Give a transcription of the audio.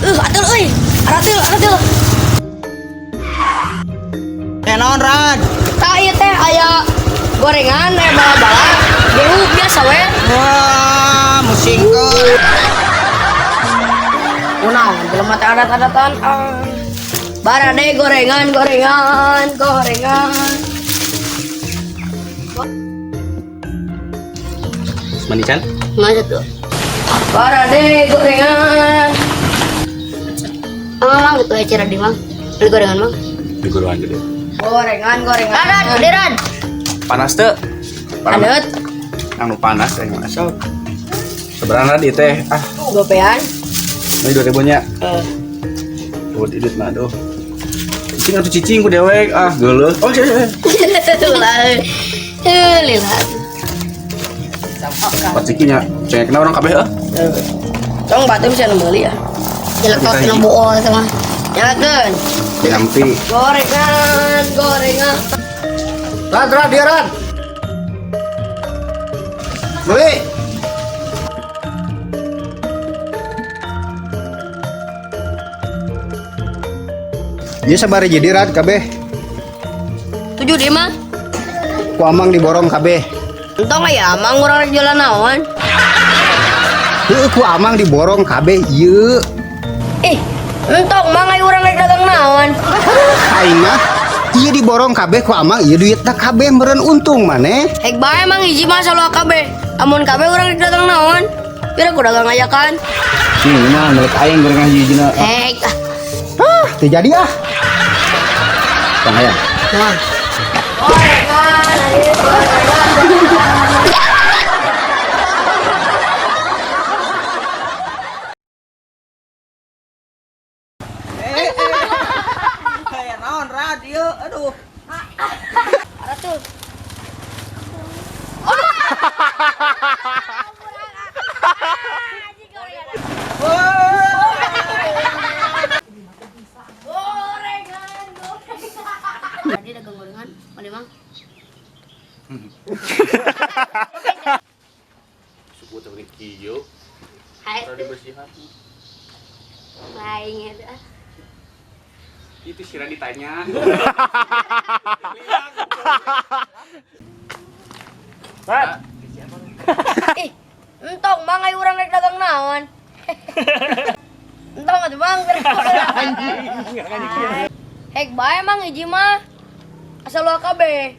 Atul euy. Aratil, aratil. Eh naon Rad? Tah ieu teh aya gorengan, aya bala-bala. Gehu biasa we. Wah, musingkeun. Kunaon jelema teh adat-adatan. Ah. Barade gorengan, gorengan, gorengan. Manisan? Nggak tuh. Barade gorengan. Mang, mang, gitu aja di mang. Beli gorengan mang. Di gorengan gede. Gorengan, gorengan. Rad, gede rad. Panas teu? Adet, Anu panas eh masuk. Sebenarnya di teh ah, gopean. ini 2000 nya. Eh. Tuh duit mah aduh. Cicing atuh cicing ku dewek ah geuleuh. Oh, iya, iya. Ulah. Eh, lila. Pacikinya cengek na orang kabeh ah. Tong batu bisa meuli ya. Jelek kau kena bool sama. Nyalakeun. Nyampi. Gorengan, gorengan. Rad, Rad, dia Rad. Beli. Ieu sabari jadi Rad kabeh. 7 di mah. Ku amang diborong kabeh. Entong aya amang urang rek jualan naon. Heuh, ku amang diborong kabeh ieu. Eh, entong mang aya urang rek dagang naon. Aing mah ieu diborong kabeh ku amang ieu duitna kabeh meureun untung maneh. Hek bae mang hiji mah selalu kabeh. Amun kabeh urang rek dagang naon. Pira ku dagang ayakan. Cing mah milik aing gorengan hiji-hijina. Hek, ah. Ah, teu jadi ah. Bang hayang. Nah. Gorengan, ayo gorengan. Kayak naon Rad ieu, aduh. Aratuh. Gorengan, gorengan. Tadi dagang gorengan, mana mang? Suku teh kieu. Hai. Dibersihan. Lain itu ah. Itu si Radi tanya. Ih, entong mang aya urang rek dagang naon. Entong atuh mang. Hek bae mang hiji mah. Asal lu kabeh.